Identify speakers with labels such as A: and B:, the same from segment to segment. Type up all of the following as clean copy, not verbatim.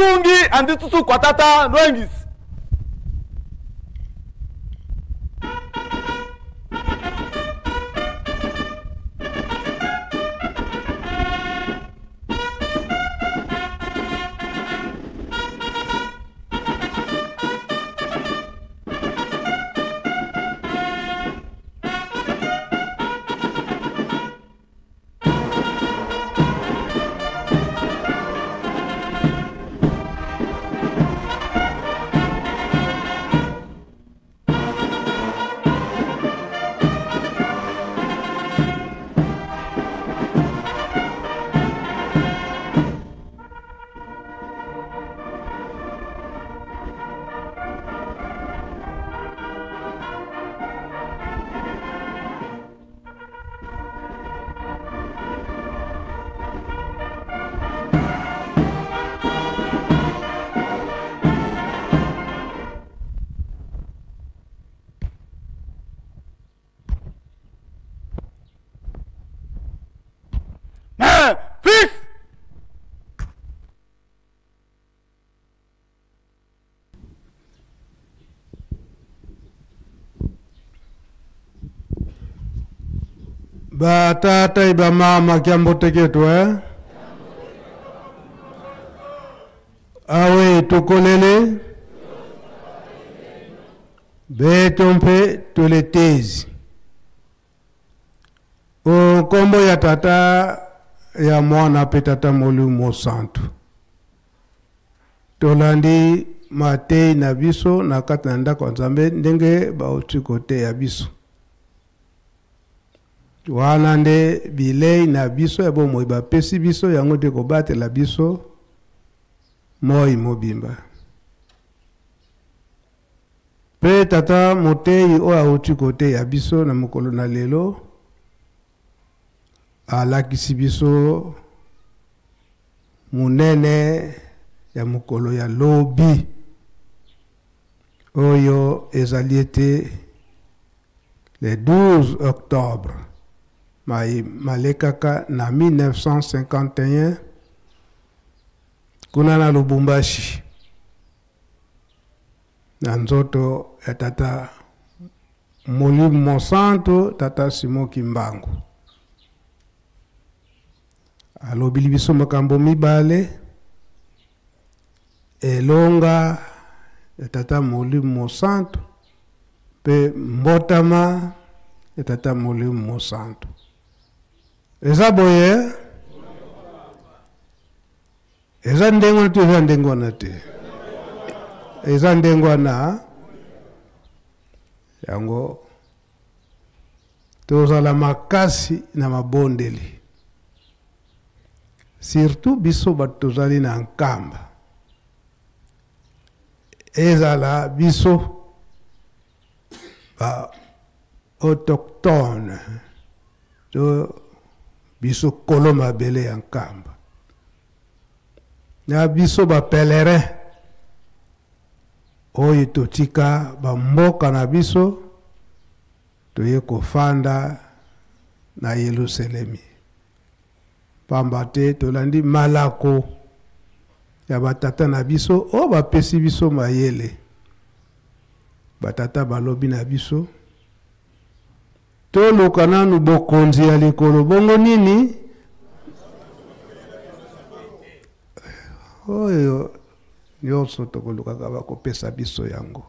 A: Mpungi andi tutu kwa tata Nwengisi. Fils!
B: Batata iba mama kyamboteketu eh? Awe tukolele beto mpe tuletezi nkombo ya tata ya mwana mpe tata molimo santu tolandi matei na biso na kati na ndako ya nzambe ndenge bauti koteya biso wana nde bilei na biso ya bomoi bapesi biso yango nde kobatela biso moi mobimba mpe tata moteyi oyo auti koteya biso na mokolo na lelo alakisi biso monene ya mokolo ya lobi oyo ezali ete le 12 octobre mai malekaka na 1951 kuna na Lubumbashi na nzoto ya tata Molimo Mosantu tata Simon Kimbangu alobili biso makambo mibale elonga ya tata Molimo Mosantu mpe mbotama ya tata Molimo Mosantu eza boye eza ndenge wana te eza ndenge wana te eza ndenge wana yango tozala makasi na mabondeli surtout biso bato tozali na nkamba ezala biso ba autochtone to biso kolo mabele ya nkamba na biso ba pèlerin oyo totika bamboka na biso toye kofanda na Yelusalemi pamba te tolandi malako ya batata na biso oyo bapesi biso mayele batata balobi na biso toluka nanu bokonzi ya likolo bongo nini oyo nyonso tokolukaka bakopesa biso yango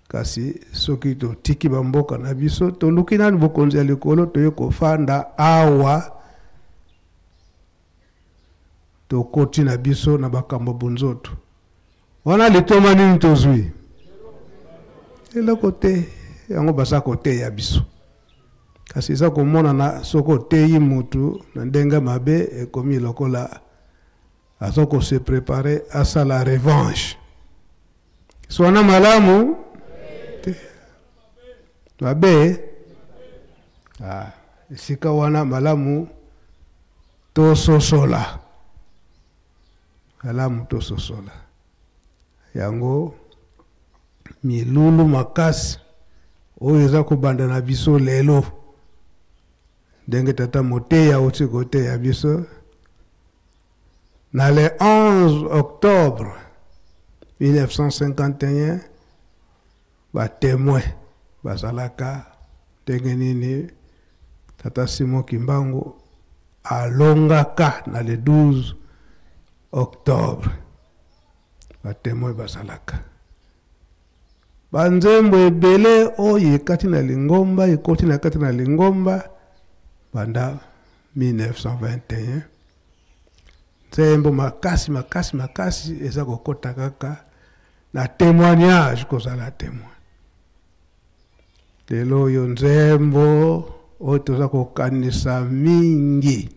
B: kasi soki totiki bamboka na biso toluki nanu bokonzi ya likolo toye kofanda awa tokoti na biso na bakambo bonzoto wana litoma nini tozwi eloko te yango baza koteya biso kasi eza komonana soki oteyi mutu na ndenge mabe ekomi lokola aza kose prepare asala revanche swana malamu te mabe ah, esika wana malamu tososola malamu tososola yango milulu makasi oyo eza kobanda na biso lelo ndenge tata moteya auti koteya biso. Na le 11 octobre 1951, ba temoins bazalaka ndenge nini Tata Simon Kimbangu alongaka na le 12 octobre. Ba temoins bazalaka. Ba nzembo ebele oyo ekati na lingomba, ekoti na kati na lingomba banda 1921. Nzembo makasi makasi makasi eza kokota kaka na témoignage, kozala témoin. Lelo oyo nzembo oyo toza kokanisa mingi,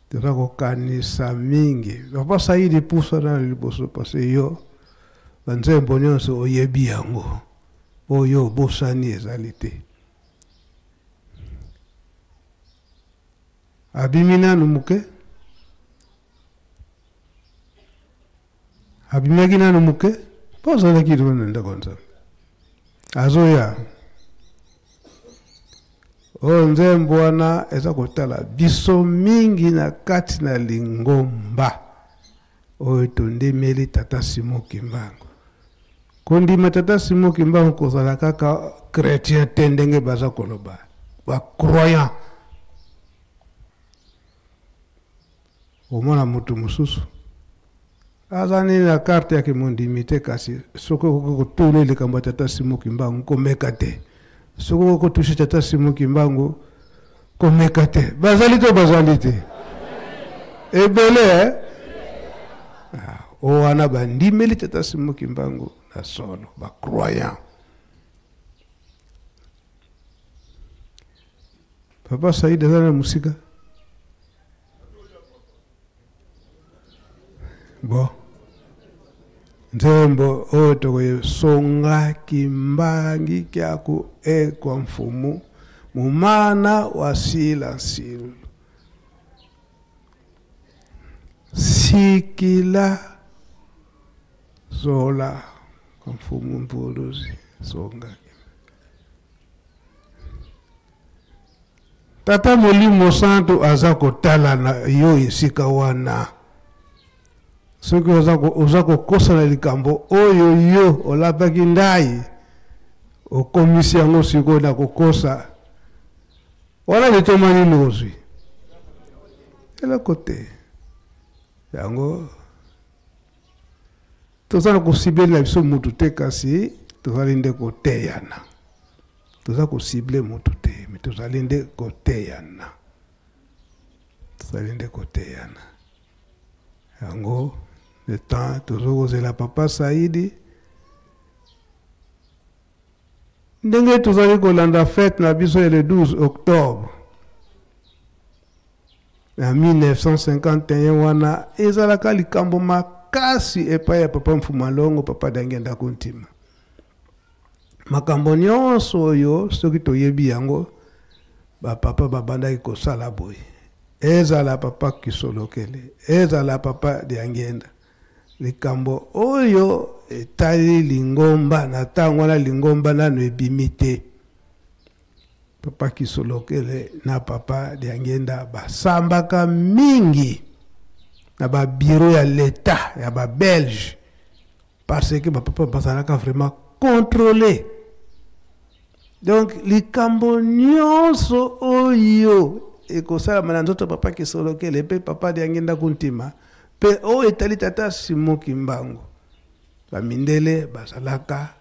B: toza kokanisa mingi. Papa Saidi pusa na liboso parce yo banzembo nyonso oyebi yango, oyo obosani ezali te. Abimi nanu moke, abimaki nanu moke mpo azalaki na ndako ya Nzambe, azoya. Oyo nzembo wana eza kotala biso mingi na kati na lingomba oyo tondimeli Tata Simon Kimbangu. Kondima Tata Simon Kimbangu kozala kaka chrétien te ndenge baza koloba, ba croyant. Omona moto mosusu aza nini na carte ya kimondimi te, kasi soki okoki kotuna likambo ya Tata Simon Kimbangu komeka te, soki okoki kotushe Tata Simon Kimbangu komeka te. Bazali to bazali te? Ebele, eh? Ah, oyo wana bandimeli Tata Simon Kimbangu na solo, ba croyant. Papa Saïd aza na mosika. Bon, nzembo oyo tokoyesonga kimbangi kyaku ekwa mfumu mumana wa sila nsilu sikila zola kwa mfumu mvuluzi songa. Tata Molimo Santu aza kotala na yo esika wana. Soki oza kokosana likambo oyo yo olapaki ndai, okomisi yango sikoyo na kokosa, wana litoma nini ozwi? Eloko te. Yango toza na kosibele na biso mutu te, kasi tozali nde koteyana. Toza kosible mutu te, mais tozali nde koteyana. Tozali nde koteyana. Yango le temps tozokozela Papa Saidi, ndenge tozali kolanda fête na biso ya le 12 octobre na 1951, wana ezalaka likambo makasi epai ya Papa Mfumalongo, Papa Diangienda Kuntima. Makambo nyonso oyo soki toyebi yango, bapapa babandaki kosala boye, ezala Papa Kisolokele, ezala Papa Diangienda, likambo oyo etali lingomba na ntango wana lingomba nano ebimi te, Papa Kisolokele na Papa Diangienda basambaka mingi na ba bureau ya l'État ya ba Belge, parce que ba papa bazalaka vraiment contrôlé. Donc likambo nyonso oyo ekosalama na nzoto Papa Kisolokele mpe Papa Diangienda Kuntima mpe oyo etali Tata Simon Kimbangu, bamindele bazalaka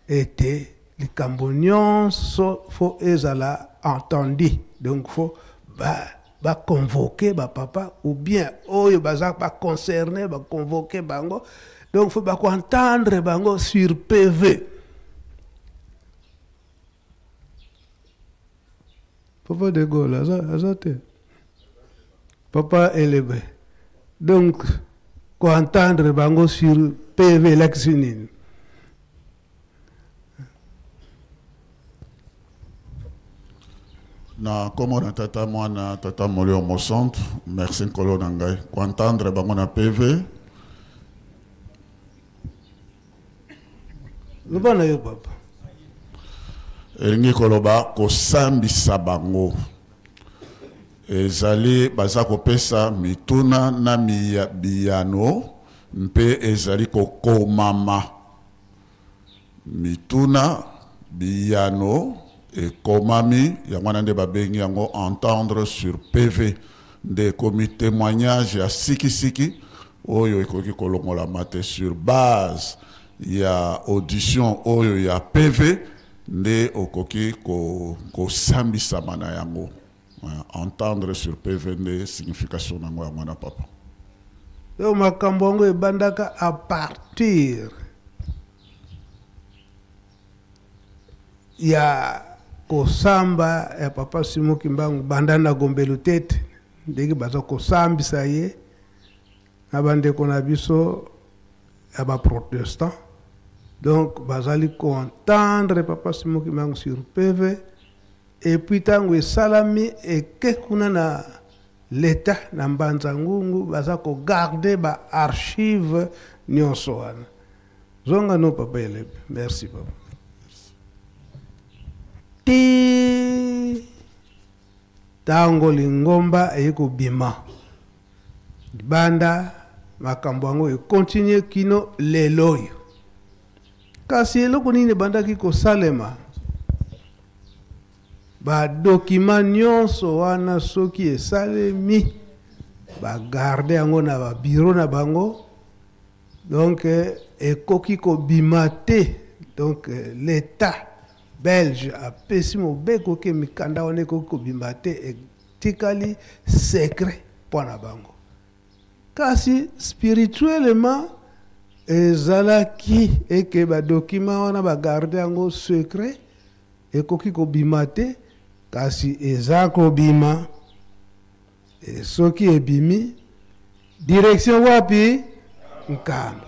B: ete likambo nyonso fo ezala entendu. Donc fo ba convoquer ba papa ou bien oyo baza ba concerné, ba convoquer bango. Donc fo ba ko entendre bango sur PV. Papa de Gaulle aza te, Papa Elebe. Donc ko entendre bango sur PV elakisi nini?
C: Na kombo na Tata Mwana, Tata Molimo Mosantu, merci Nkolo na ngai. Ko entendre bango na PV.
B: Loba na yo papa.
C: Elingi koloba kosambisa bango. Ezali baza kopesa mituna na biyano mpe ezali kokomama. Mituna, biyano ekomami, yango wana nde babengi yango entendre sur PV. Nde ekomi temoignage ya sikisiki oyo ekoki kolongolama te sur base ya audition oyo ya PV nde okoki kosambisama na yango. Entendre sur PV nde signification na yango yango wana papa.
B: Donc makambo yango ebandaka à partir ya kosamba ya papa Simon Kimbangu banda na Gombe Lutete, ndenge baza kosambisa ye na bandeko na biso ya ba protestant. Donc bazali koentendre papa Simon Kimbangu sur PV, et puis ntango esalami eke kuna na l'État na Mbanza Ngungu, baza kogarde ba archive nyonso wana. Zonga no papa Elebe. Merci papa. Ti tango lingomba eye kobima libanda, makambo yango ekontinue kino lelo oyo. Kasi eloko nini ebandaki kosalema? Ba dokima nyonso wana soki esalemi, ba garde yango na ba bureau na bango, donc ekoki kobima te. Donc l'État belge apesi mobeko ke mikanda wana ekoki kobima te, etikali secret mpo na bango. Kasi spirituellement ezalaki eke ba dokima wana ba garde yango secret, ekoki kobima te, kasi eza kobima. E soki ebimi, direction wapi? Nkamba.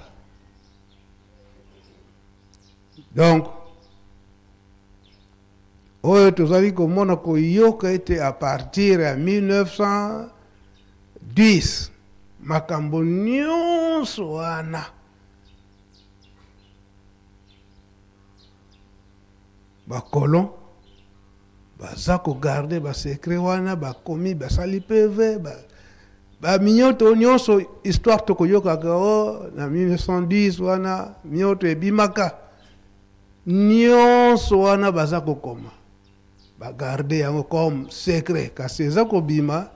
B: Donc oyo tozali komona koyoka ete à partir ya 1910 makambo nyonso wana ba colon baza kogarde ba secret wana, bakomi basali PV, ba minyoto nyonso histoire tokoyokaka o na 1910 wana minyoto ebimaka nyonso wana baza kokoma ba garde yango comme secret, kasi eza kobima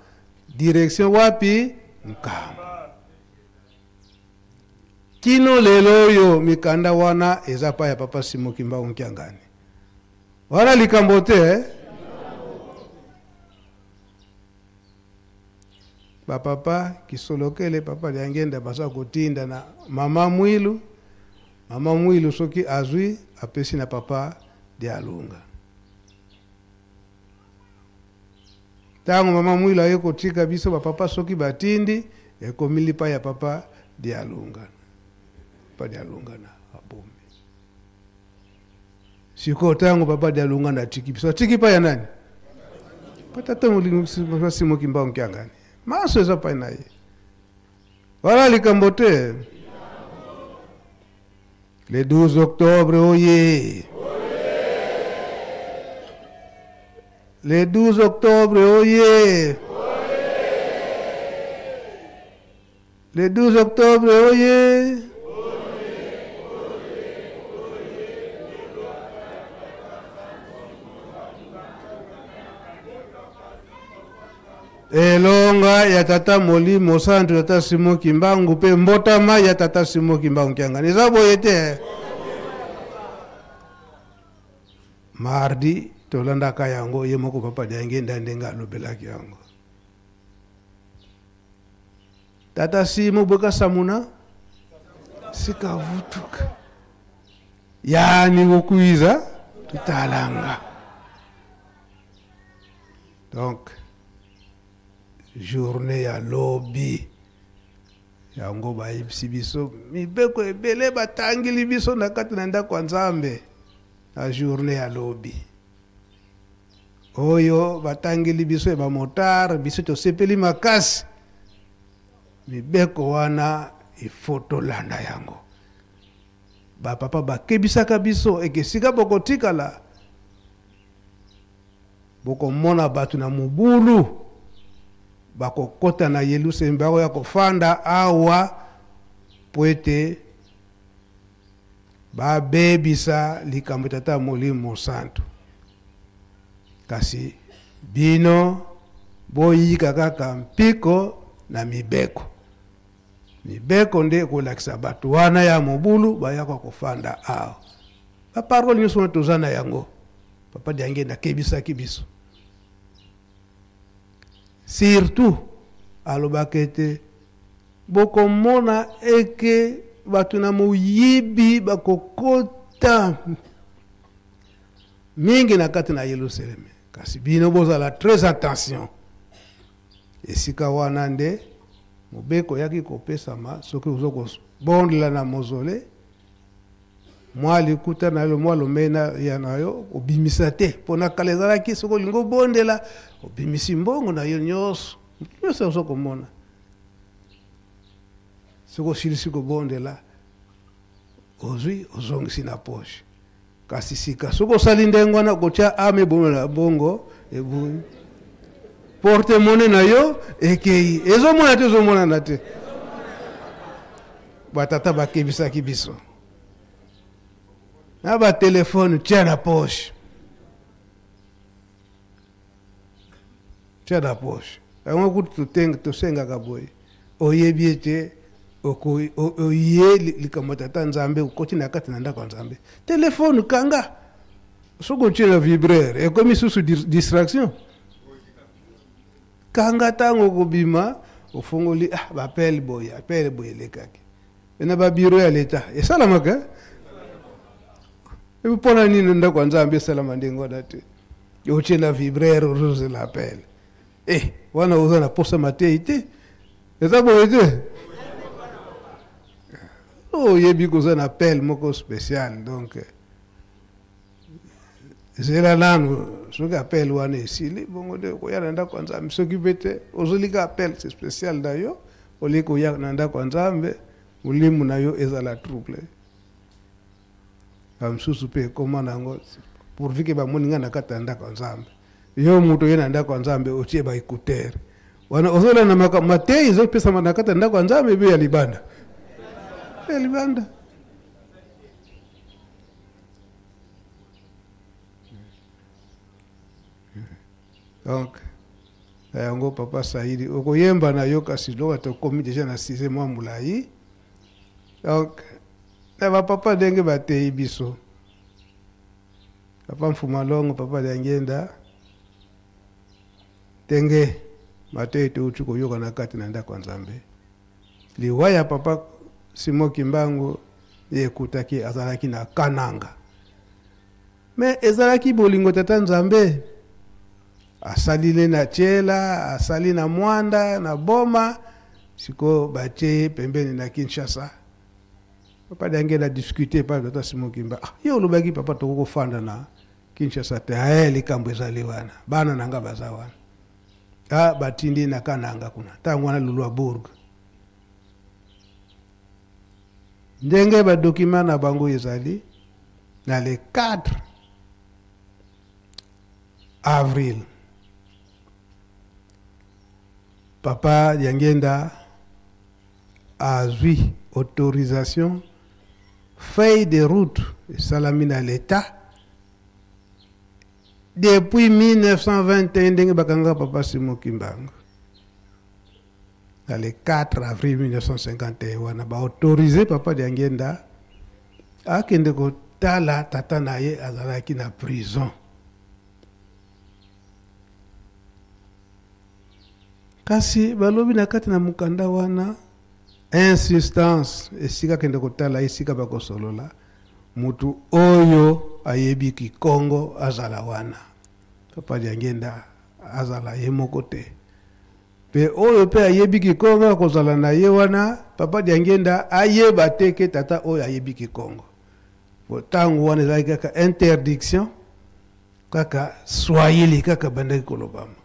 B: direction wapi? Nkamba. Kino lelo oyo mikanda wana eza pa ya papa Simon Kimbangu Kiangani. Wana likambo te, eh? Ba papa Kisolokele, papa Diangenda baza kotinda na mama Mwilu. Mama Mwilu soki azwi apesi na papa Dialunga. Tango mama Mwilu aye kotika biso ba papa soki batindi ekomi lipa ya papa Dialunga. Papa Dialunga na abomi. Sikoyo tango papa Dialunga na atiki biso, atiki pa ya nani? Patata molingo papa Simon Kimbangu Kiangani. Maso eza pa na ye. Wala likambo te. Le 12 octobre, oye. Le 12 octobre, oye. Le 12 octobre, oye. Elonga ya tata Molimo Santu, tata Simon Kimbangu, pe mbotama ya tata Simon Kimbangu Kiangani. Eza boye te. Mardi tolandaka yango ye moko papa Diangenda ndenge alobelaki yango. Tata Simon bweka samuna sikavutuka yani kokuiza tutalanga. Donc journée ya lobi yango bayebisi biso mibeko ebele batangeli biso na kati na ndako ya Nzambe na journée ya lobi oyo batangeli biso ya bamotare, biso tosepeli makasi. Mibeko wana il faut tolanda yango. Ba papa bakebisaka biso eke sika bokotikala bokomona bato na mobulu. Bakokota na Yelusalemi, bakoya kofanda awa mpo ete babebisa likambo Tata Molimo Mosantu. Kasi bino boyika kaka mpiko na mibeko. Mibeko nde ekolakisa bato wana ya mobulu bayaka kofanda awa. Baparole nyonso wana toza na yango. Papa Diangienda akebisaki biso. Surtout alobaka ete bokomona eke bato na moyibi bakokota mingi na kati na Yelusaleme, kasi bino bozala très attention. Esika wana nde mobeko yaki kopesama, soki ozo kobondela na mozole, mwa likuta na yo, mwa lomei ya na yo, obimisa te. Mpo na kala ezalaki soki olingi obondela, obimisi mbongo na yo nyonso, nyonso ozo komona. Soki osilisi kobondela, ozwi, ozongisi na poche. Kasi sika soki osali ndenge wana, okotia ame ebongo na bongo ebongi porte monnaie na yo ekei, ezomona te, ezomonana te. Batata bakebisaki biso na ba telefone, tia na poche, tia na poche. Yango kutu tosengaka boye, oyebi ete oye likambo tata Nzambe, okoti na kati na ndako ya Nzambe, telefone kanga. Soki otie na vibreur, ekomi susu distraction. Kanga, ntango okobima, ofongoli, bapele boye, apele boye elekaki. Na babiro ya leta esalamaka mpona nini ndako ya Nzambe esalama ndenge wana te? Otie na vibreur, ozozela appel. Wana oza na posa matei te, eza boye te. Oyebi koza na appel moko spécial, donc zela nanu soki appel wana esili, bongo nde okoya na ndako ya Nzambe. Soki mpe te, ozolika appel spécial na yo, olingi koya na ndako ya Nzambe, molimo na yo ezala trouble. Bamosusu mpe ekóma na yango, pourvu ke bamoni ngai na kati ya ndako ya Nzambe. Yo moto oye na ndako ya Nzambe, otie ba écouteur wana, ozolanda makambo mateyi ezopesama na kati ya ndako ya Nzambe ebe ya libanda, ya libanda. Donc na yango, papa Saidi, okoyemba na yo, kasi loka tokomi deja na sise mwa molai. Donc na bapapa ndenge bateyi biso, papa Mfuma Longo, papa Diangienda, ndenge mateyi touti koyoka na kati na ndako ya Nzambe, liwa ya papa Simon Kimbangu ye ekutaki azalaki na Kananga, me ezalaki bolingo tata Nzambe asalile na Tiela, asali na Mwanda na Boma, sikoyo batie ye pembeni na Kinshasa. Papa Diangienda discute pa tata Simon Kimba. Ye olobaki, papa, tokoki kofanda na Kinshasa te. Aye likambo ezali wana, bana na nga baza wana. Batindi na Kananga kuna, ntango wana Luluabourg. Ndenge badokima na bango ezali, na le 4 avril, papa Diangienda azwi autorisation, feuille de route esalami na l'État depuis 1921, ndenge bakangaka papa Simon Kimbangu na le 4 avril 1951 wana, baautorize papa Diangienda akende kotala tata na ye azalaki na prison. Kasi balobi na kati na mokanda wana, insistance, esika akende kotala, esika bakosolola, mutu oyo ayebi kikongo azala wana. Papa Diangienda azala ye moko te, mpe oyo mpe ayebi kikongo akozala na ye wana. Papa Diangienda ayeba te ke tata oyo ayebi kikongo, po ntango wana ezalaki kaka interdiction, kaka Swahili kaka bandaki kolobama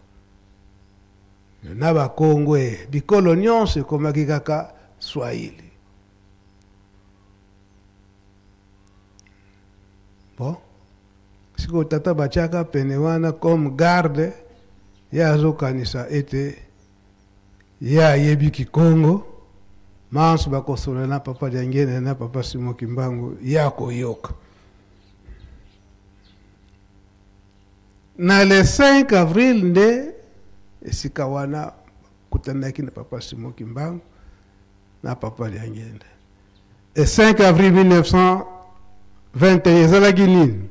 B: na Bakongo. Bikolo nyonso ekomaki kaka Swahili. Bon, sikoyo tata batiaka pene wana comme garde, ye azokanisa ete Ye ayebi kikongo, manso bakosolola na papa Diangienda na papa Simon Kimbangu, ye akoyoka. Na le 5 avril nde esika wana kutanaki na papa Simon Kimbangu na papa Diangienda. Et 5 avril 1921 ezalaki nini?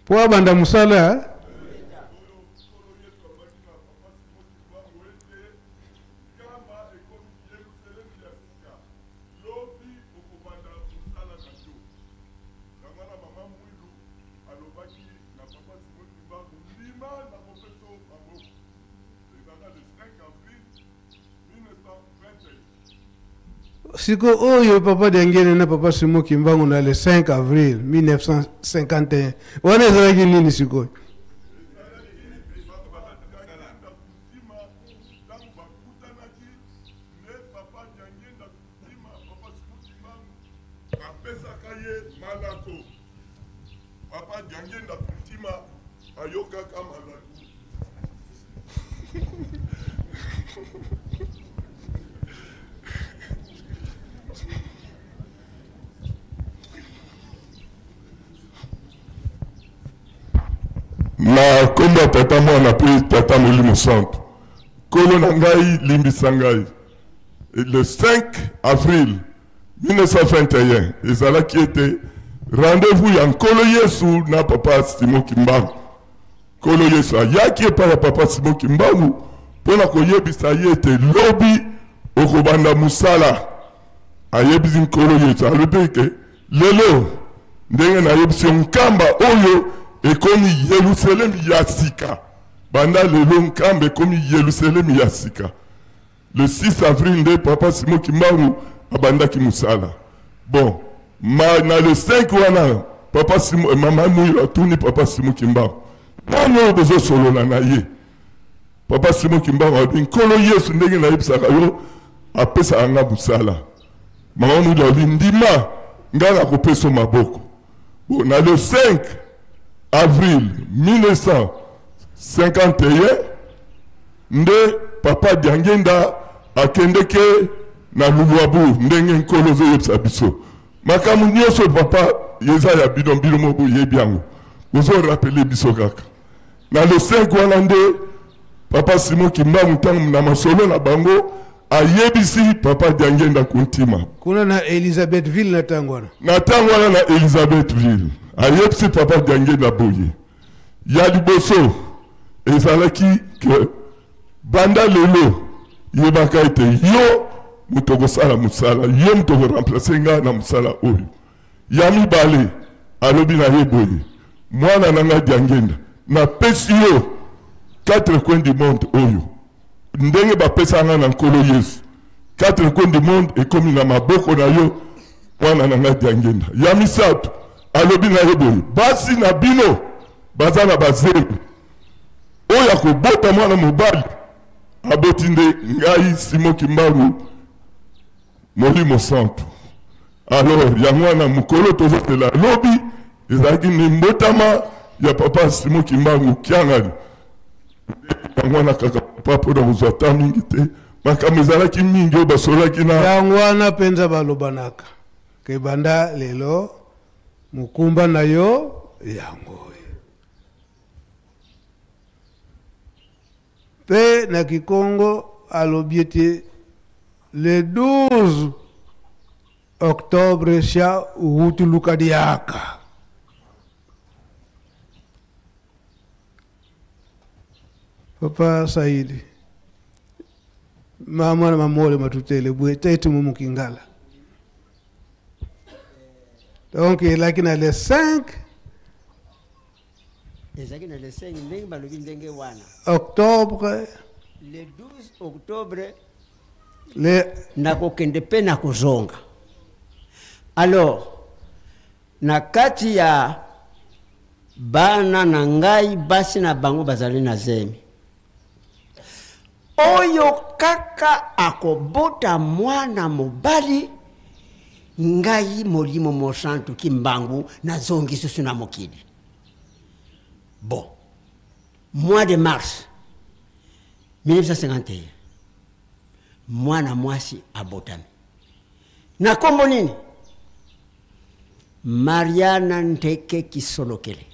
B: Po abanda mosala siko oyo papa Diangienda na papa Simon Kimbangu na le 5 avril 1951 wana ezalaki nini sikoyo?
D: Apesaka ye malako. Papa Diangienda Kuntima ayokaka malako.
E: Na nkombo ya Tata, Mwana mpe Tata Molimo Santu, Nkolo na ngai, limbisa ngai. Le 5 avril 1921 ezalaki ete rendez-vous ya Nkolo Yesu na Papa Simon Kimbangu. Nkolo Yesu ayaki epai ya Papa Simon Kimbangu mpo na koyebisa ye ete lobi okobanda mosala. Ayebisi Nkolo Yesu, alobi ete lelo ndenge nayebisi yo, Nkamba oyo ekomi Yelusalemi ya sika. Banda lelo Nkamba ekomi Yelusalemi ya sika. Le 6 avril nde Papa Simon Kimbangu abandaki mosala. Bon, ma, na le 5 wana Papa Simon, eh, Mama Mwilu atuni Papa Simon Kimbangu, nani oyo bozosolola na ye? Papa Simon Kimbangu alobi, Nkolo Yesu ndenge nayebisaka yo apesaka nga mosala. Mama Mwilu alobi, ndima nga nakopesa maboko. Bon, na le 5 avril 1951 nde Papa Diangienda akendeke na Luluabourg, ndenge Nkolo ozoyebisa biso makambo nyonso. Papa, eza ya bino, bino moko boyebi yango, bozorapele biso kaka na le 5 wana nde Papa Simon Kimbangu ntango na masolo na bango ayebisi Papa Diangienda Kuntima
B: kuna na Elizabethville na ntango wana,
E: na ntango wana na Elizabethville, ayebisi Papa Diangienda boye: ya liboso ezalaki ke banda lelo yebaka ete yo moto okosala mosala, yo moto okoremplace nga na mosala oyo. Ya mibale alobi na ye boye: mwana na nga Diangienda, napesi yo 4 coins du monde oyo ndenge bapesa nga na Nkolo Yesu. 4 coins du monde ekomi na maboko na yo, mwana na nga Diangienda. Ya misato alobi na ye boye: basi na bino baza na bazemi, oyo akobota mwana mobali aboti nde ngai Simon Kimbangu Molimo Santu. Alors yango wana mokolo tozotela lobi ezalaki nde mbotama ya Papa Simon Kimbangu Kiangani. Yango wana kaka papa, mpona kozwa ta mingi te, makambo ezalaki mingi oyo basololaki na
B: yango wana mpenza balobanaka ke banda lelo mokumba na yo yango oyo. Mpe na Kikongo alobi ete le 12 octobre sha uhutuluka diaka. Papa Saidi, mama na mamole matutele bwe tete mu mukingala. Donc elaki na le 5
F: ezalaki na le 5 ndenge balobi ndenge wana
B: octobre,
F: le 12 octobre
B: le
F: nakokende mpe nakozonga. Alors na kati ya bana na ngai, basi na bango bazali na zemi, oyo kaka akobota mwana mobali, ngai Molimo Mosantu Kimbangu nazongi susu na mokili. Bon, Mois de mars 1951, mwana mwasi abotami na nkombo nini? Mariana Nteke Kisolokele.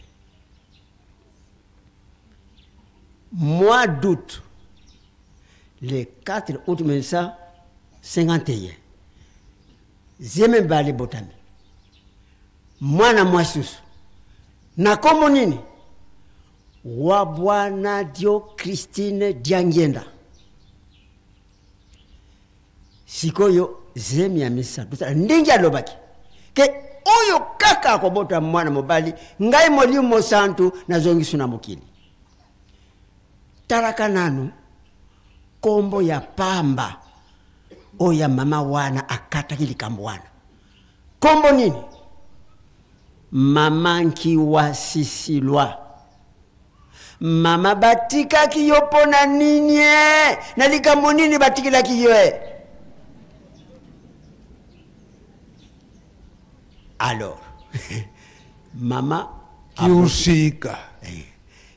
F: Mois d'août, le 4 août 1951, zemi mibale ebotami, mwana mwasi susu na nkombo nini? Wabwana Dio Christine Diangienda. Sikoyo zemi ya misato, tala ndenge alobaki ke oyo kaka akobota mwana mobali, ngai Molimo Mosantu nazongisu na mokili. Talaka nanu kombo ya pamba oyo ya mama wana akataki likambo wana, kombo nini? Mama Nkiwa Sisilwa. Mama, batikaki yo mpo na nini? Na likambo nini batikelaki yo? Alors mama
B: Kiusika.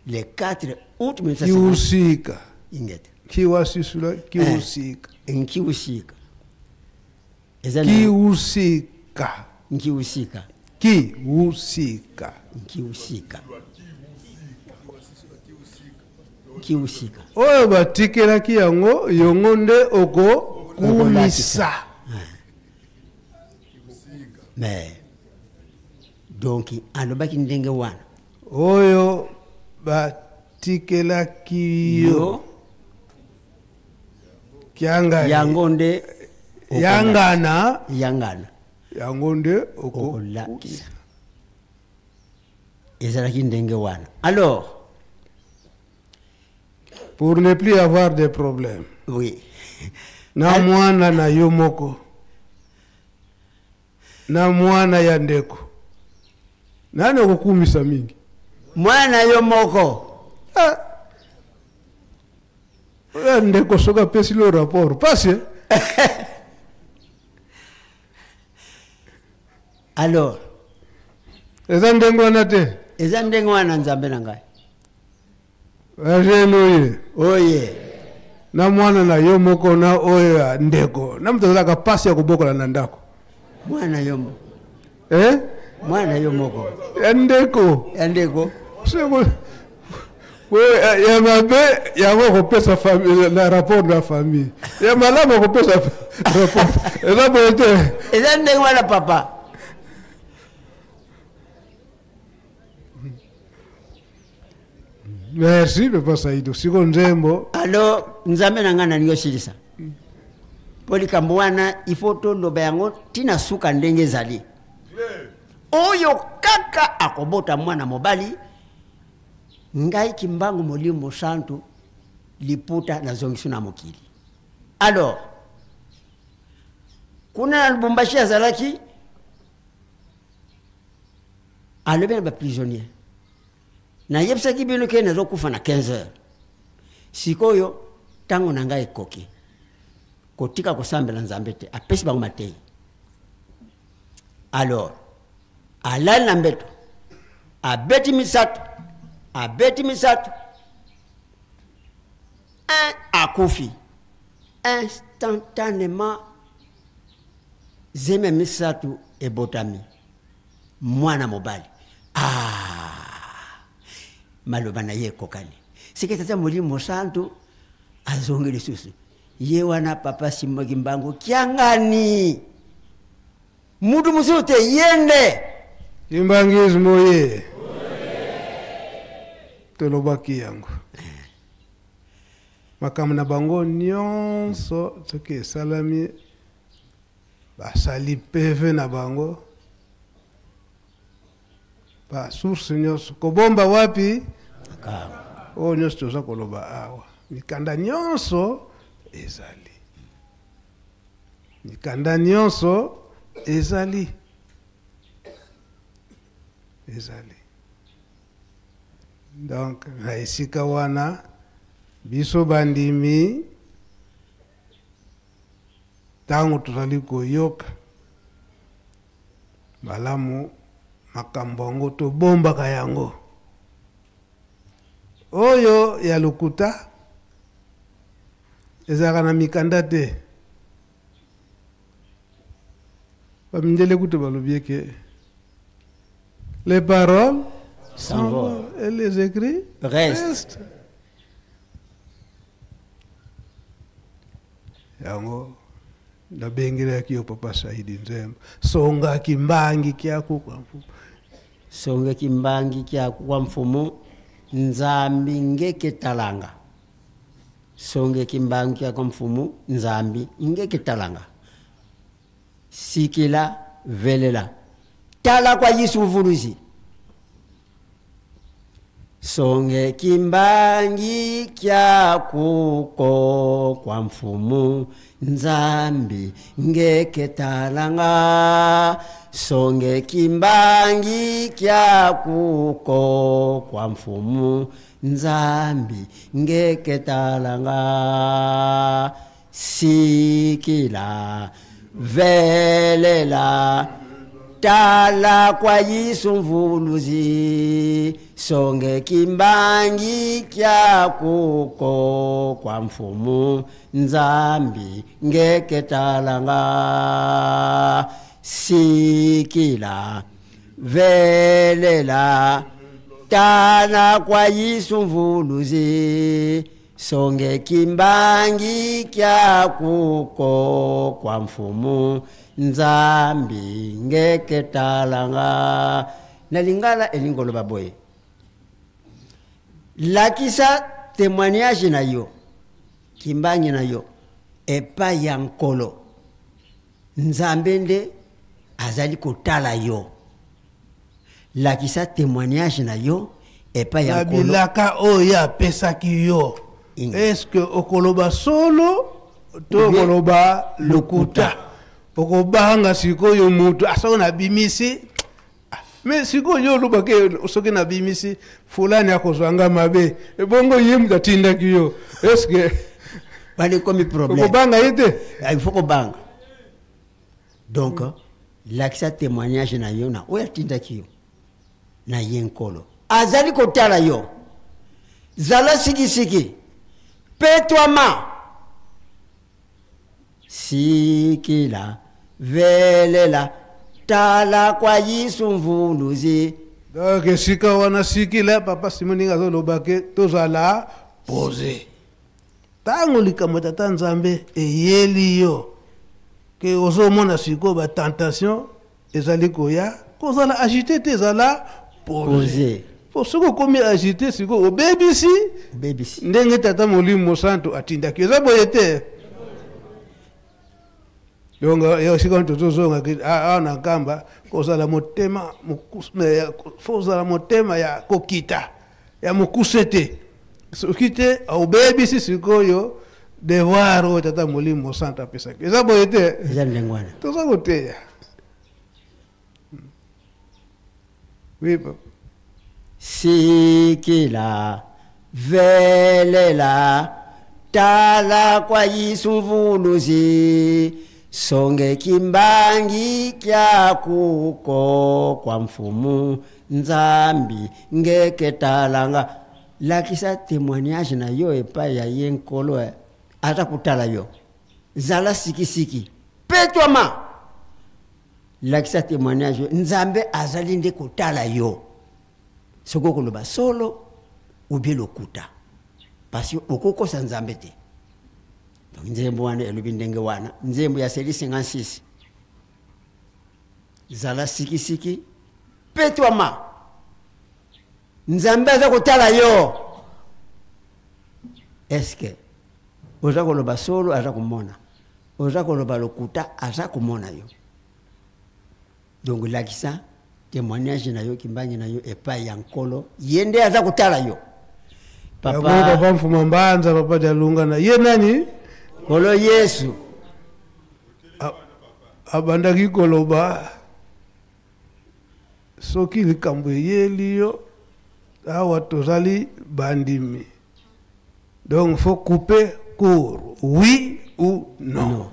F: Le 4 août 1950.
B: Kiusika.
F: Ingete.
B: Kiwa Sisula Kiusika.
F: Nkiusika. Eza
B: Kiusika.
F: Nkiusika.
B: Kiusika.
F: Nkiusika. Kiusika.
B: Oyo batikelaki yango, yongo nde okokumisa.
F: Mais donc alobaki ndenge wana.
B: Oyo batikelaki yo. Kianga.
F: Yango nde
B: yangana.
F: Yangana.
B: Yango nde
F: okolakisa. Ezalaki ndenge wana. Alors,
B: pour ne plus avoir de problèmes.
F: Oui.
B: Na mwana na yo moko. Na mwana ya ndeko. Nani okokumisa mingi?
F: Mwana yo moko.
B: Ah. Oyo ndeko soki apesi lo rapport, pasi.
F: Alors,
B: eza ndenge wana te.
F: Eza ndenge wana Nzambe na ngai.
B: Alléluia.
F: Oye.
B: Na mwana na yo moko na oyo ya ndeko. Na mtu azalaka pasi ya kobokola na ndako.
F: Mwana yo moko.
B: Eh?
F: Mwana yo moko.
B: Ya ndeko.
F: Ya ndeko.
B: Seko. Ya mabe yango kopesa famille na rapport na famille. Ya malamu kopesa rapport. Eza boye te.
F: Eza ndenge wana papa.
B: Merci papa Saido. Siko nzembo.
F: Alors Nzambe na ngai nalingi osilisa. Po likambo wana il faut toloba yango tina suka ndenge ezali. Oyo kaka akobota mwana mobali, ngai Kimbangu Molimo Santu liputa nazongisu na mokili. Alors kuna na Lubumbashi azalaki alobi na ba prisonnier. Nayebisaki bino ke nazokufa na 15 heures. Sikoyo tango na ngai ekoki kotika kosambela Nzambe te, apesi bango mateyi. Alors alali na mbeto, abeti misato, abeti misato, un akufi instantanément. Zemi misato ebotami mwana mobali. Ah, maloba na ye ekokani. Seke tata Molimo Santu azongi lisusu. Ye wana papa Simon Kimbangu kiangani. Mutu mosusu te, ye nde.
B: Kimbangisme oye. Tolobaki yango. Makambo na bango nyonso soki esalami basali PV na bango ba source nyonso kobomba wapi oyo nyonso toza koloba awa mikanda nyonso ezali mikanda nyonso ezali ezali donc na esika wana biso bandimi tango tozali koyoka malamu makambo yango tobombaka yango. Oyo ya lokuta ezalaka na mikanda te. Bamindele kutu balobi eke les paroles
F: s'envolent
B: et les écrits
F: restent.
B: Yango nabengelaki yo papa Saidi Nzemba songa kimbangi kyaku kwa mfumu.
F: Songa kimbangi kyaku kwa mfumu Nzambi ngeke talanga. Songe kimbangi kyaku kwa mfumu Nzambi ngeke talanga. Sikila velela. Tala kwa Yesu mvuluzi. Songe kimbangi kyakuko kwa mfumu Nzambi ngeke talanga. Songe kimbangi kyakuko kwa mfumu Nzambi ngeke talanga. Sikila velela tala kwa Yesu mvuluzi. Songe kimbangi kyakuko kwa mfumu Nzambi ngeke talanga. Sikila velela tala kwa Yesu mvuluzi. Songe kimbangi kyakuko kwa mfumu Nzambi ngeke talanga. Na lingala elingolo baboye. Lakisa témoignage na yo, kimbangi na yo, epai ya nkolo. Nzambe nde azali kotala yo. Lakisa témoignage na yo, epai ya
B: Na
F: nkolo.
B: bilaka oyo apesaki yo. Est-ce que okoloba solo to
F: Bien.
B: okoloba lokuta? Okobanga sikoyo mutu asoki nabimisi, mais sikoyo olobaki soki nabimisi fulani akozwa nga mabe, ebongo ye mutu atindaki yo. Est-ce que
F: wana ekomi problème?
B: Okobanga ye te?
F: Il faut kobanga. Donc lakisa témoignage na yo na oyo atindaki yo na ye nkolo azali kotala yo. Zala sikisiki, petwama. Sikila velela tala kwa Yesu mvuluzi.
B: Donc esika wana sikila papa Simon ndenge azoloba ke tozala posé. Ntango likambo tata Nzambe eyeli yo ke ozomona sikoyo ba tentation ezali koya, kozala agité te, ezala posé.
F: Posé.
B: Po soki okomi agité sikoyo obebisi
F: Obebisi.
B: ndenge tata Molimo Santo atindaki, eza boye te. Donc yo sikoyo tozozonga ke, awa na Nkamba, kozala motema mokus-, mais, ya, fo kozala motema ya kokita, ya mokuse te. Soki te, obebisi sikoyo devoir oyo tata Molimo Santo apesaki. Eza boye te?
F: Eza ndenge wana.
B: Toza koteya. Oui, papa.
F: Sikila velela tala kwa Yesu mvuluzi. Songe kimbangi kyakuko kwa mfumu Nzambi ngeke talanga. Lakisa témoignage na yo epai ya ye nkolo, ata kutala yo. Zala sikisiki petwama. Lakisa témoignage Nzambe azali nde kotala yo. Soki okoloba solo ou bien lokuta, parce que okokosa Nzambe te. Donc nzembo wana elobi ndenge wana, nzembo ya série 56. Zala sikisiki petwama. Nzambe aza kotala yo. Est-ce que oza koloba solo aza komona, oza koloba lokuta aza komona yo? Donc lakisa témoignage na yo, kimbangi na yo epai ya nkolo, ye nde aza kotala yo. Papa,
B: Papa, papa Mfuma Mbanza, papa Dialunga na ye nani?
F: Nkolo Yesu.
B: Abandaki koloba soki likambo eyeli yo awa tozali bandimi. Donc faut couper court, oui ou non.
F: Non.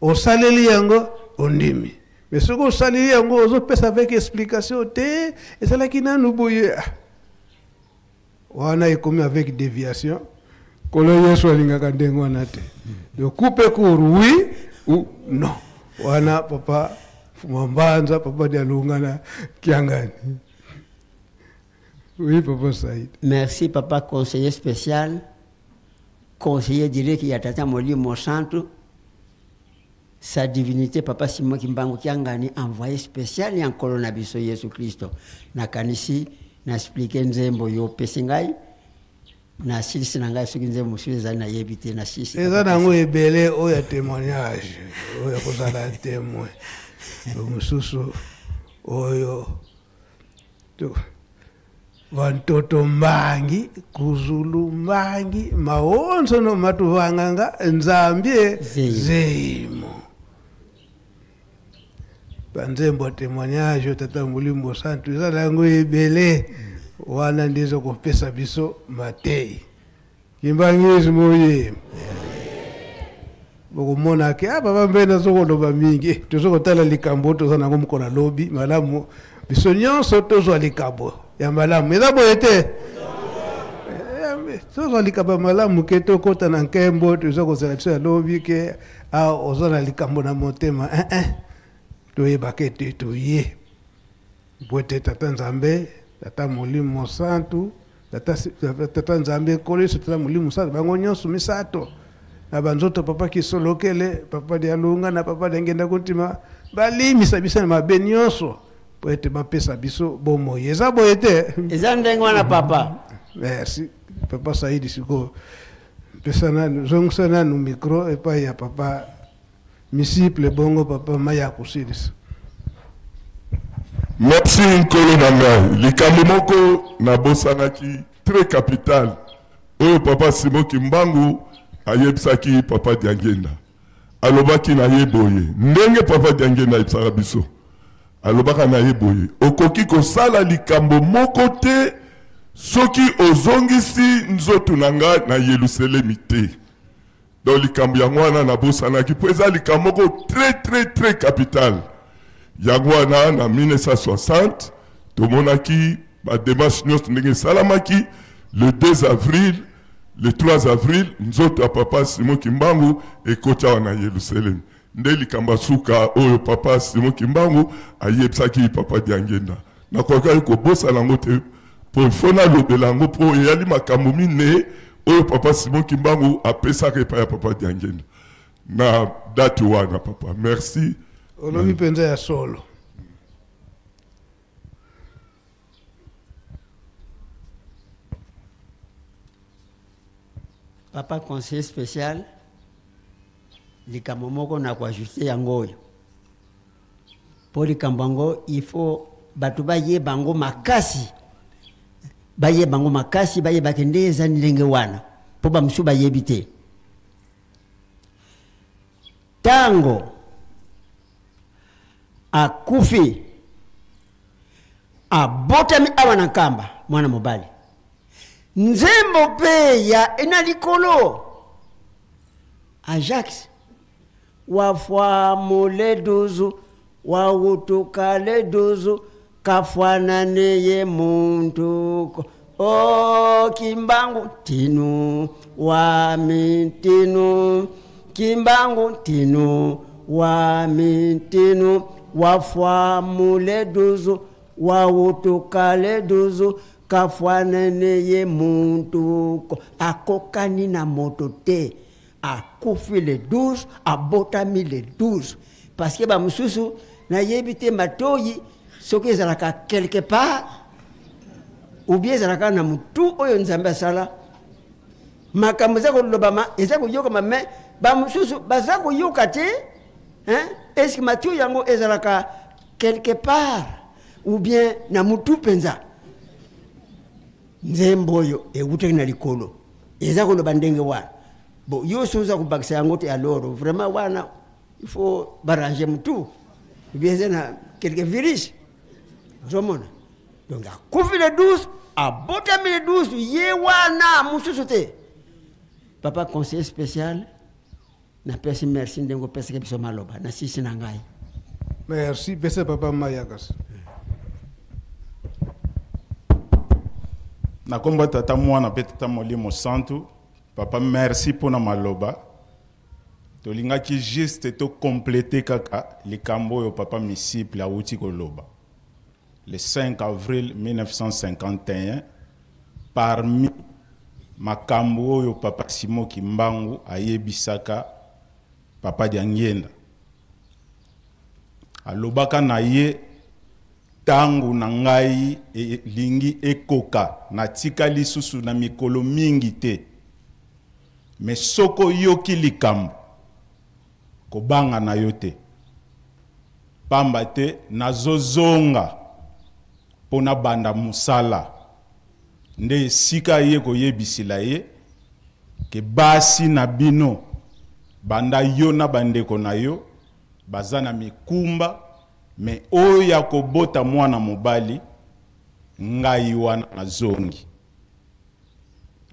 B: Osaleli yango ondimi. Mais soki osaleli yango ozopesa avec explication te, ezalaki nanu boye. Wana ekomi avec déviation. Nkolo Yesu alingaka ndenge wana te. Donc coupe court, oui ou non. Wana papa Mbanza, papa Dialunga na Kiangani. Oui, papa Saïd.
F: Merci, papa conseiller spécial, conseiller direct ya Tata Molimo Santu, sa divinité papa Simon Kimbangu Kiangani, envoyé spécial ya Nkolo na biso Yesu Kristo. Nakanisi na expliquer nzembo yo pesi ngai na silisi na ngai soki nzembo mosusu ezali nayebi te na silisi.
B: Eza nango ebele oyo ya témoignage, oyo ya kozala témoin. Mosusu oyo to vantoto mbangi kuzulu mbangi maonso no matuvanganga nzambie zeimo. Banzembo ya témoignage tata Molimo Santu eza nango ebele wana nde eza kopesa biso matei. Kimbangisme oye bokomona ke ah, papa mpe nazokoloba mingi, tozokotala likambo toza nango mokolo alobi malamu, biso nyonso tozwa likambo ya malamu. Eza boye te, tozwa likambo ya malamu ke tokɔta na nkembo, toza kozala biso ya lobi ke ah, oza na likambo na motema eh, eh. Toyebaka ete toye po ete tata Nzambe, tata Molimo Santu, tata Nzambe Nkolo Yesu, tata Molimo Santu, bango nyonso misato na banzoto papa Kisolokele, papa Dialunga na papa Diangienda Kuntima, balimisa biso na mabe nyonso po ete bapesa biso bomoi. Eza boye te?
F: Eza ndenge wana papa.
B: Merci papa Saidi. Sikoyo pesa nanu, zongisa nanu micro epai ya papa Misiple, bongo papa Maya kosilisa.
E: Merci nkolo na ngai. Likambo moko nabosanaki très capital oyo papa Simon Kimbangu ayebisaki papa Diangienda. Alobaki na ye boye, ndenge papa Diangienda ayebisaka biso, alobaka na ye boye, okoki kosala likambo moko te soki ozongisi nzoto na ngai na Yelusalemi te. Donc likambo yango wana nabosanaki mpo eza likambo moko très très très capital. Yango wana na 1960 tomonaki ba démarche nyonso ndenge esalamaki le 2 avril, le 3 avril nzoto ya papa Simon Kimbangu ekoti awa na Yelusalemi. Nde likambo ya suka oyo papa Simon Kimbangu ayebisaki papa Diangienda. Nakokaki kobosana yango te mpo fo nalobela yango mpo eyali makambo mine oyo papa Simon Kimbangu apesaka epai ya papa Diangienda na date wana. Papa, merci.
B: Olobi mpenza ya solo.
F: Papa conseiller spécial, likambo moko na koajuste yango oyo mpo likambo yango il faut bato bayeba yango makasi, bayeba yango makasi, bayebake nde eza ndenge wana mpo bamosusu bayebi te. Ntango akufi abotami awa na Nkamba mwana mobali, nzembo mpe ya na likolo Ajax wafwa muleduzu wautuka leduzu kafwana neye muntu o Kimbangu tinu wami tinu Kimbangu tinu wami tinu wafwa muleduzu wautuka leduzu kafwana neye muntu akokani na moto te. Akufi le 12, abotami le 12 parce que bamosusu nayebi te matoyi soki ezalaka quelque part ou bien ezalaka na motu oyo Nzambe asala makambo eza kolobama eza koyokama, mais bamosusu baza koyoka te, hein? Est-ce que matoyi yango ezalaka quelque part ou bien na motu mpenza? Nzembo oyo ewutaki na likolo eza koloba ndenge wana. Bon, yo soki oza kobakisa yango te, alors vraiment wana il faut barranger motu ou bien eza na quelque virus ozomona. Donc akufi le 12, abotami le 12, ye wana mosusu te. Papa conseiller spécial, napesi merci ndenge opesaki biso maloba na sisi na ngai.
B: Merci pesa papa Mayakas.
G: Na kombo ya Tata, Mwana mpe Tata Molimo Santu, papa merci mpona maloba. Tolingaki juste to completer kaka likambo oyo papa Misiple awuti koloba. Le 5 avril 1951, parmi makambo oyo papa Simon Kimbangu ayebisaka papa Diangienda, alobaka na ye tango na ngai elingi ekoka, natikali lisusu na mikolo mingi te. Mais soko yoki likambo, kobanga na yo te. Pamba te nazozonga mpo nabanda mosala. Nde esika ye koyebisila ye ke basi na bino banda yo na bandeko na yo baza na mikumba, me oyo ya kobota mwana mobali ngai wana nazongi.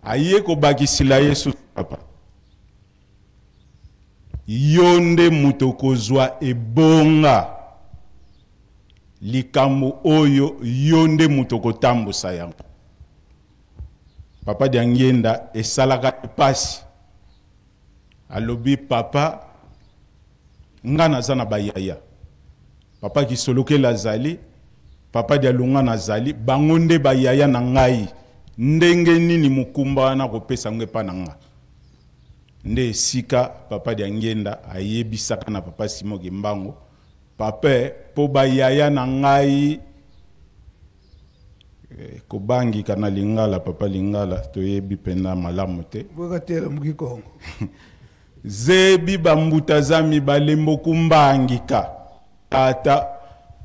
G: Aye kobakisila ye susu papa, yo nde moto kozwa ebonga likambo oyo, yo nde moto kotambusa yango. Papa Diangienda esalaka pasi, alobi papa nga naza na bayaya, papa Kisolokele azali, papa Dialunga nazali, bango nde bayaya na ngai, ndenge nini mokumba wana kopesa yango epa na nga? Nde esika papa Diangienda ayebisaka na papa Simon Kimbangu, papa po bayaya na ngai kobangika na lingala, papa lingala toyebi pena malamu te.
B: Bokatela mukikongo.
G: Zebi bambuta za mibale mbokumbangika tata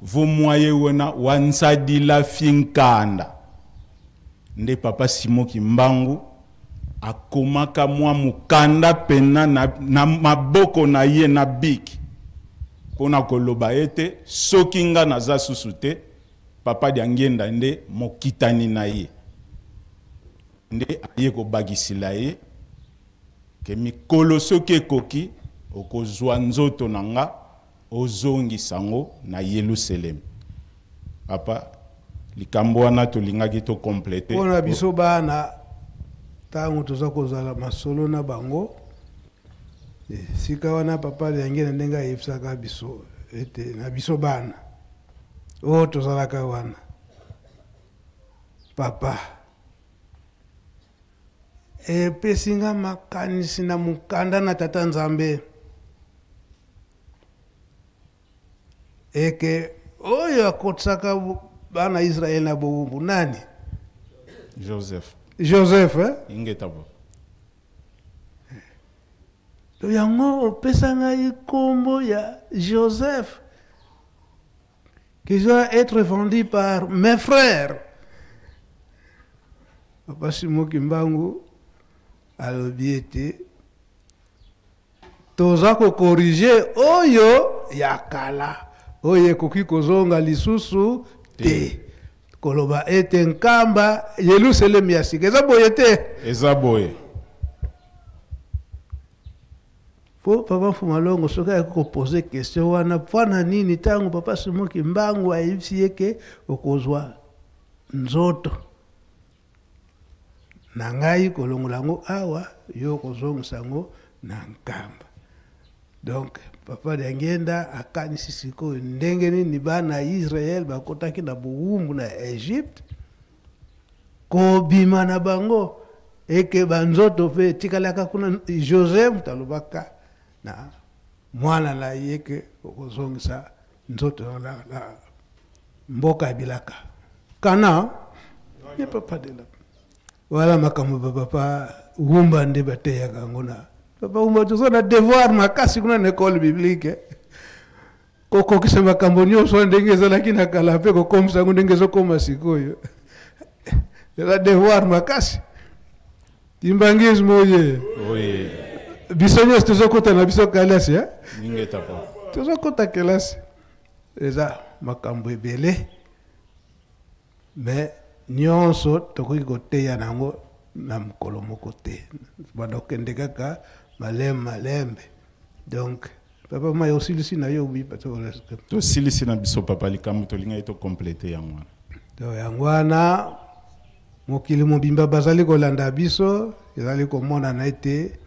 G: vumwaye wena wansadila finkanda. Nde papa Simon Kimbangu akomaka mwa mukanda pena na maboko na ye na biki mpona koloba ete soki nga naza susu te, papa Diangienda nde mokitani na ye. Nde aye kobakisila ye ke mikolo soki ekoki okozwa nzoto na nga ozongisa ngo na Yelusalemi. Papa, likambo wana tolingaki to compléter.
B: Mpona biso bana ntango toza kozala masolo na bango, sika wana papa Diangienda ndenge ayebisaka biso ete na biso bana oyo tozalaka wana, papa epesi nga makanisi na mokanda na tata Nzambe eke oyo akotisaka bana Israël na bowumbu nani?
G: Joseph.
B: Joseph, eh?
G: Ingeta bo.
B: To yango opesa ngai kombo ya Joseph qui doit être vendu par mes frères. Papa Simon Kimbangu alobi ete toza kokorige oyo ya kala, oyo ekoki kozonga lisusu te. Koloba ete nkamba Yelusalemi ya sika eza boye te.
G: Eza boye.
B: Po papa Fumalongo soki ayaki kopose question wana mpona nini ntango papa Simon Kimbangu ayebisi ye ke okozwa nzoto na ngai kolongola yango awa yo okozongisa yango na nkamba. Donc papa Diangienda akanisi sikoyo ndenge nini bana ya Israël bakotaki na bowumbu na Egypte, kobima na bango eke banzoto pe etikalaka kuna. Joseph moto alobaka na mwana na ye ke okozongisa nzoto na mboka ya bilaka Kana ne papa de la. Voilà makambo ba papa Wumba nde bateyaka yango na papa Wumba. Toza na devoir makasi kuna na école biblique kokokisa makambo nyonso ndenge ezalaki na kala mpe kokomisa yango ndenge ezokoma sikoyo. Eza devoir makasi. Kimbanguisme oye.
G: Oye.
B: Biso nyonso tozokota na biso kelasi, eh?
G: Ningeta pa.
B: Tozokota kelasi. Eza makambo ebele. Mais nyonso tokoki koteya nango na mokolo moko te. Banda kokende kaka malembe malembe. Donc papa Mayo osilisi na yo obi
G: tosilisi na biso papa likambo tolingaki to compléter yango wana.
B: Donc yango wana Mokili mobimba bazali kolanda biso, ezali komonana ete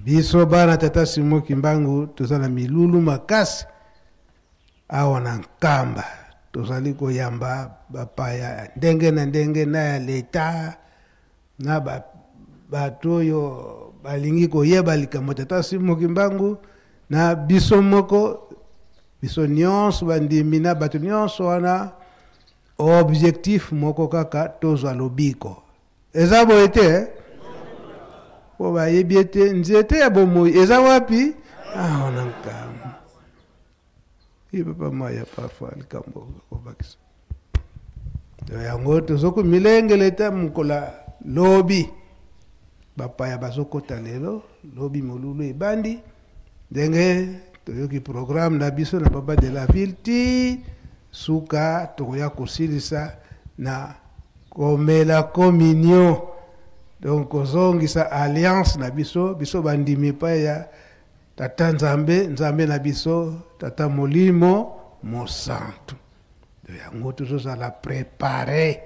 B: biso bana Tata Simon Kimbangu toza na milulu makasi awa na Nkamba. Tozali koyamba bapaya ya ndenge na ndenge, na ya leta, na bato oyo balingi koyeba likambo Tata Simon Kimbangu, na biso moko, biso nyonso bandimi na bato nyonso wana. Objectif moko kaka, tozwa lobiko. Eza boye te, eh? Po bayebi ete nzete ya bomoi eza wapi? Awa na Nkamba. Ye papa maya parfois likambo kobakisa. Yango tozokomilengela ete mokola lobi bapaya bazokota lelo, lobi molulu ebandi ndenge toyoki programme na biso na papa de la ville ti suka tokoya kosilisa na komela communion, donc kozongisa alliance na biso, biso bandimi epai ya Tata Nzambe, Nzambe na biso, Tata Molimo Mosantu. Yango tozozala prepare,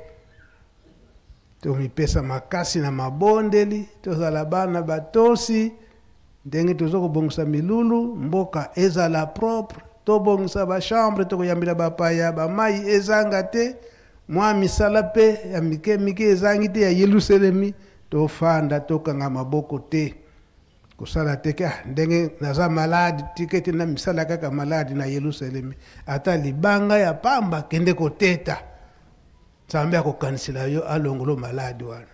B: tomipesa makasi na mabondeli, tozala bana batosi ndenge tozo kobongisa milulu, mboka ezala propre, tobongisa ba chambre, tokoyambela bapaya, ba mai ezanga te, mwa misala pe ya mike mike ezangi te ya Yelusalemi, tofanda tokanga maboko te. Kosala te ke, ah, ndenge naza malade, tika ete na misala kaka malade na Yelusalemi. Ata libanga ya pamba, kende koteta. Nzambe akokanisela yo alongolo malade wana.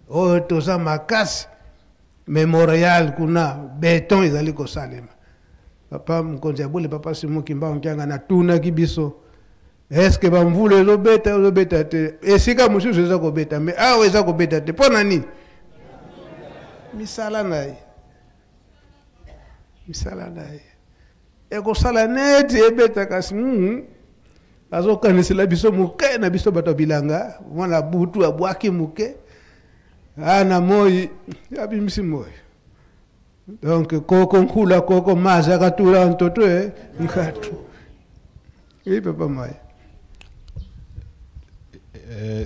B: Oyo toza makasi, memorial kuna beton ezali kosalema. Papa mokonzi ya bule, papa Simon Kimbangu Kiangani atunaki biso, est-ce que ba mvula ezobeta, ezobeta te? Esika mosusu eza kobeta, mais awa eza kobeta te. Mpo na nini? Misala na ye, misala na ye ekosala neti ebeta, kasi azokanisela biso moke na biso bato ya bilanga, mwana butu abwaki moke, na moi abimisi moi. Donc koko nkula koko maza katula ntoto e nkatu. Oui papa mai.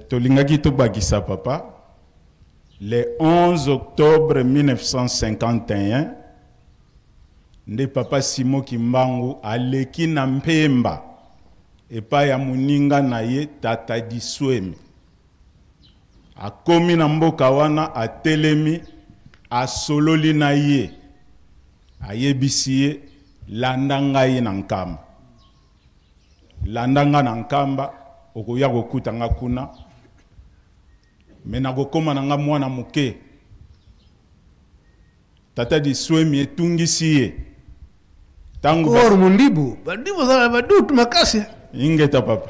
G: Tolingaki tobakisa papa le 11 octobre 1951 nde papa Simon Kimbangu aleki na Mpemba epai ya moninga na ye Tata Diswemi. Akomi na mboka wana, atelemi, asololi na ye, ayebisi ye, landa ngai na Nkamba, landa nga na Nkamba, okoya kokuta nga kuna, me nakokoma na nga mwana moke. Tata Diswemi etungisi ye. Tango
B: Kor mondibu, bandibu zala badutu makasi.
G: Ingeta papa.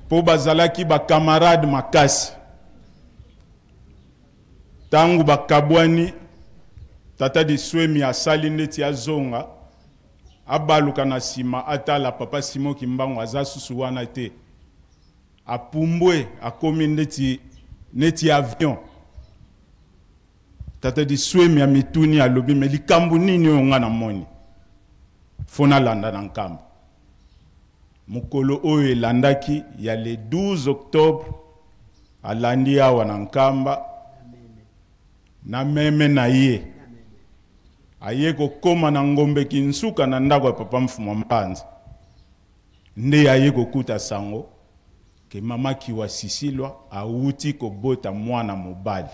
G: Po bazalaki ba camarade makasi. Tango bakabwani, Tata Diswemi asali ndeti azonga, abaluka na sima atala papa Simon Kimbangu aza susu wana te. Apumbwe akomi ndeti neti avion. Tata Diswemi amituni alobi, me likambo nini oyo nga namoni? Fo nalanda na Nkamba. Mokolo oyo elandaki ya le 12 octobre alandi awa na Nkamba na meme na ye. Aye kokoma na ngombe kinsuka na ndako ya papa Mfumwa Mpanza. Nde aye kokuta sango ke mama Kiwa Sisilwa awuti kobota mwana mobali.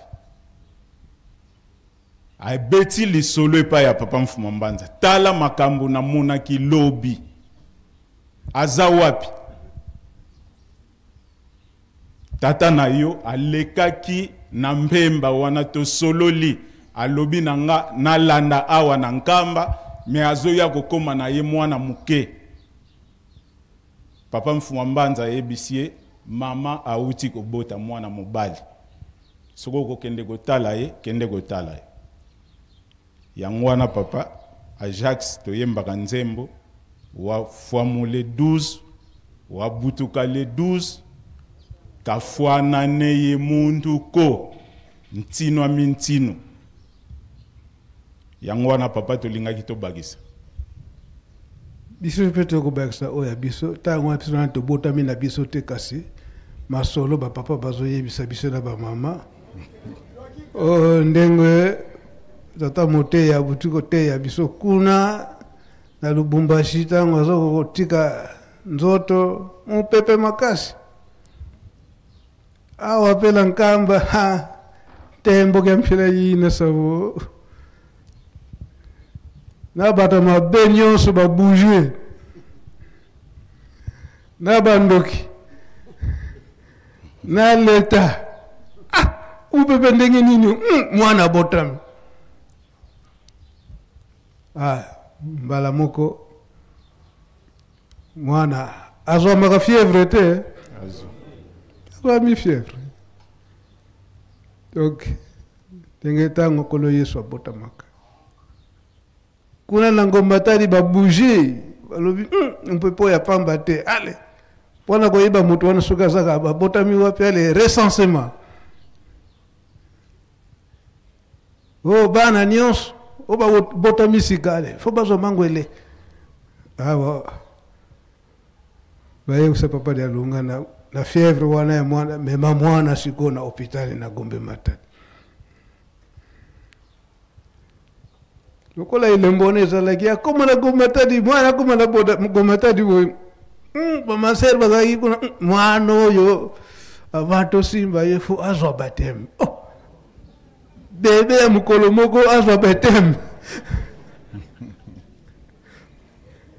G: Abeti lisolo epai ya papa Mfumwa Mbanza. Tala makambo namonaki lobi. Aza wapi? Tata na yo alekaki na Mpemba wana tosololi, alobi na nga nalanda awa na Nkamba, me azoya kokoma na ye mwana moke. Papa Mfumwa Mbanza ayebisi ye, mama awuti kobota mwana mobali. Soki okokende kotala ye, kende kotala ye. Yango wana papa Ajax toyembaka nzembo wa fwamu le 12, wa butuka le 12, kafwana ne ye muntu ko ntino ami ntino. Yango wana papa tolingaki tobakisa.
B: Biso mpe tokobakisa oyo ya biso, ntango wana biso wana tobotami na biso te, kasi masolo bapapa bazoyebisa biso na bamama oyo ndenge tata moteyi abuti koteya biso kuna na Lubumbashi ntango aza kotika nzoto mopepe makasi awa mpe na Nkamba ha tembo ke mpela yina savo na bato mabe nyonso babouge na bandoki na leta ah, upepe ndenge nini mwana abotami ah, mbala moko mwana azwamaka fièvre te, azwami fièvre. Donc ndenge ntango Nkolo Yesu abotamaka kuna na Ngomba Tali, babouge balobi mpepo ya pamba te. Ale mpona koyeba moto wana soki azaka babotami wapi, ale recensement oyo bana nyonso oyo babotami sika, ale fo bazwa mangwele. Awa bayebisa papa Dialunga na fièvre wana ya mwana, mema mwana sikoyo na hôpital na Gombe Matadi. Lokola elembo wana ezalaki, akóma na Gombe Matadi, mwana akóma na Gombe Matadi boye, bamasere bazalaki kuna, mwana oyo avant tosimba ye fo azwa baptême. Oh, bebe ya mokolo moko azwa baptême?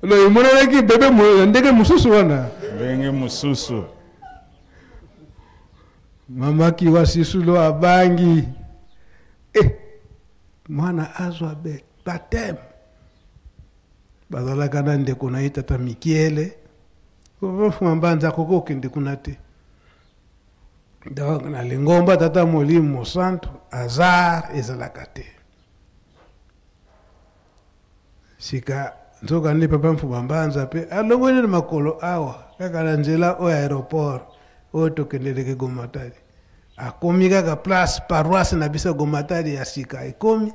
B: Lo emonanaki bebe ndenge mosusu wana.
G: Ndenge mosusu.
B: Mama Kiwa Sisulo abangi, eh, mwana azwa baptême? Bazalaka na ndeko na ye tata Mikiele Mfuma Mbanza, akoki kokende kuna te. Donc na lingomba tata Molimo Mosantu hasard ezalaka te. Sika nzoka nde papa Mfuma Mbanza mpe alongoli na makolo awa kaka na nzela oyo aéroport oyo tokendeleke Gomatadi, akomi kaka place paroisse na biso Gomatadi ya sika ekomi,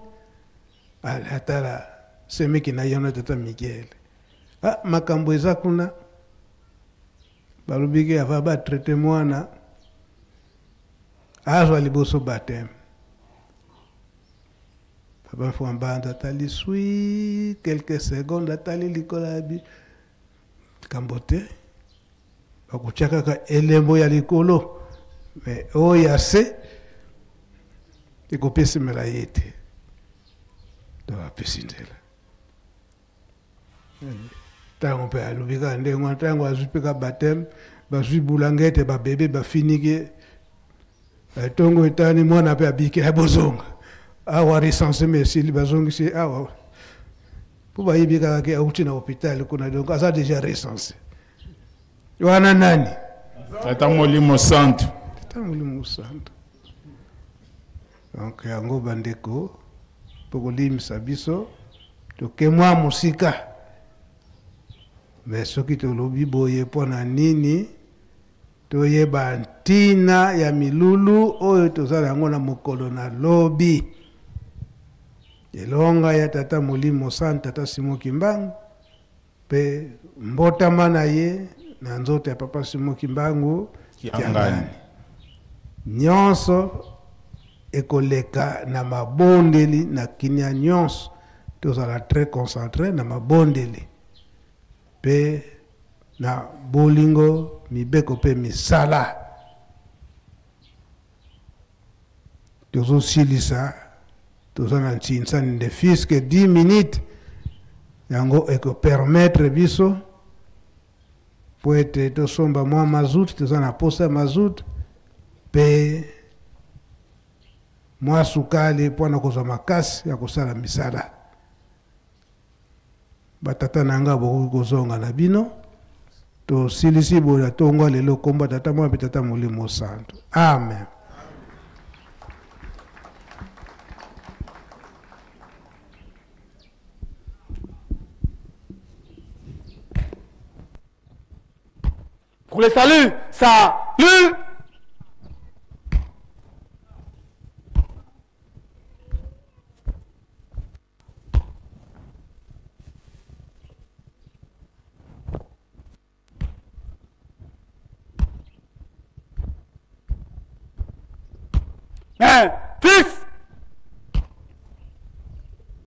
B: atala semeki na ye wana tata Miguel. Ah, makambo eza kuna, balobi ke ava batraite mwana azwa liboso baptême. Papa Mfuma Mbanza atali sui quelques secondes, atali likolo ya bi likambo te, bakotia kaka elembo ya likolo, me oyo ya se ekopesemela ye te. Donc apesi nzela. Ntango mpe alobi kaka ndenge wana, ntango azwi mpe ka baptême, bazwi bulangete babebe bafiniki, ntongo etani, mwana mpe abiki, bozonga awa, recensement esili. Bazongisi awa mpo bayebi kaka ke auti na hôpital kuna, donc aza déjà recensé. Wana nani?
G: Tata Molimo Santu.
B: Tata Molimo Santu. Donc yango bandeko, mpo kolimisa biso toke mwa mosika, me soki tolobi boye mpo na nini? Toyeba ntina ya milulu oyo tozala yango na mokolo na lobi, elonga ya tata Molimo Santu, tata Simo Kimbangu, mpe mbotama na ye na nzoto ya papa Simo Kimbangu
G: Kiangani.
B: Nyonso ekoleka na mabondeli na kimia nyonso. Tozala très concentré na mabondeli mpe na bolingo, mibeko mpe misala. Tozosilisa, toza na ntinsani de fiske 10 minutes, yango ekopermettre biso po ete tosomba mwa mazout, toza na posa ya mazout mpe mwa sukali mpona kozwa makasi ya kosala misala. Batata na nga, bokoki kozonga na bino. Tosilisi boye na ntongo lelo, komba tata mwana mpe tata Molimo Santo, amen.
A: Pour le salut, salut. Hein, fils.